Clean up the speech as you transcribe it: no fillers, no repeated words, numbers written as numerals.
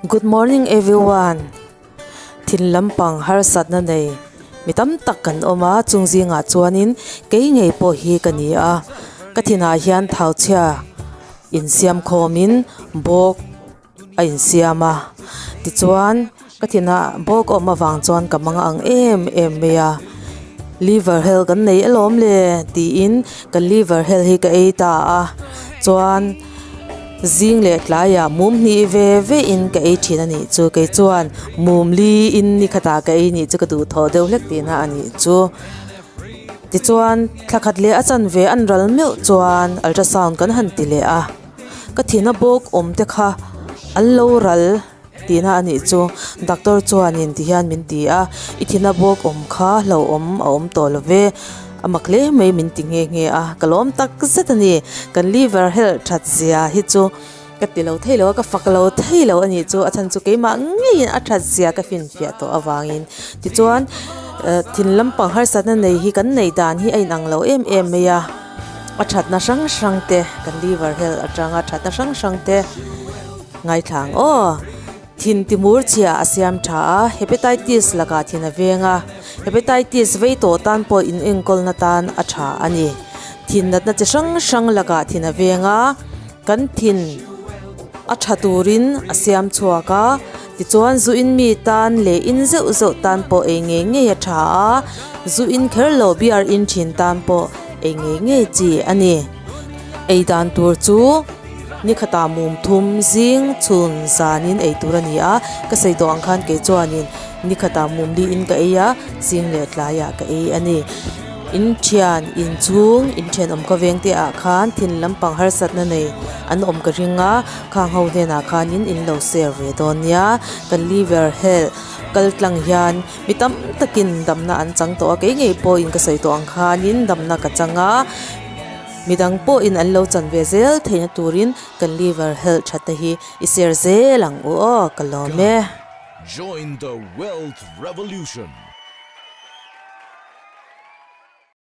Good morning everyone thin lampang harsatna nei mi tam tak kan awm a chung zingah chuanin kei ngei pawh hi ka ni a ka thinah hian thau chhia insiam khawmin bawk a insiam a tichuan ka thinah bawk a awm avang chuan ka mang ang em em mai a liver health kan nei alawm le tiin ka liver health hi ka ei ta a chuan. Zing leh tlaiah mum hnih ve ve in ka ei thin a nih chu kei chuan mum li in ni khatah ka ei nih chu ka duh thawh deuh hlek tihna a nih chu. Tichuan thla khat leh a chanve an ral meuh chuan ultrasound kan han ti leh a, ka thina bawk awm te kha an lo ral tihna a nih chu. Doctor chuanin tihian min ti a, i thina bawk awm kha hlauhawm a awm tawh lo ve, a mak hle mai min ti nghe nghe a, ka lawm tak zet a ni. Kan liver health that zia hi chu ka ti lo thei lo a, ka fak lo thei lo a nih chu, a chhan chu keimah ngeiin a that zia ka finfiah tawh avangin. Tichuan thin lampang harsatna nei hi kan neih dan hi a inang lo em em mai a, a thatna hrang hrang te kan liver health atanga thatna hrang hrang te. Ngaithla ang aw. Thin timur chhia a siam tha a, hepatitis lakah thin a veng a, hepatitis vei tawh tan pawh in enkawlna tan a tha a ni. Thin natna chi hrang hrang lakah thin a veng a, kan thin a tha turin a siam chhuak a, tichuan zu in mi tan leh in zeuh zeuh tan pawh ei ngei ngei a tha a, zu in kher lo beer in thin tan pawh ei ngei ngei chi a ni. Ei dan tur chu. Ni khatah mum thum zing chhun zanin ei tur a ni a, ka sawi tawh ang khan kei chuanin ni khatah mum liin ka ei a, zing leh tlaiah ka ei a ni. In thian inchhung in thenawm khawveng te ah khan thin lampang harsatna nei an awm ka ring a, khang ho hnenah khanin in lo share ve dawn nia. Kan liver health kal tlang hian mi tam takin damna an chang tawh a, kei ngei pawhin ka sawi tawh ang khanin damna ka chang a. Midang pawhin an lo chan ve zel theihna turin kan liver health thatna hi i share zel ang u aw, ka lawm e. Join the wealth revolution.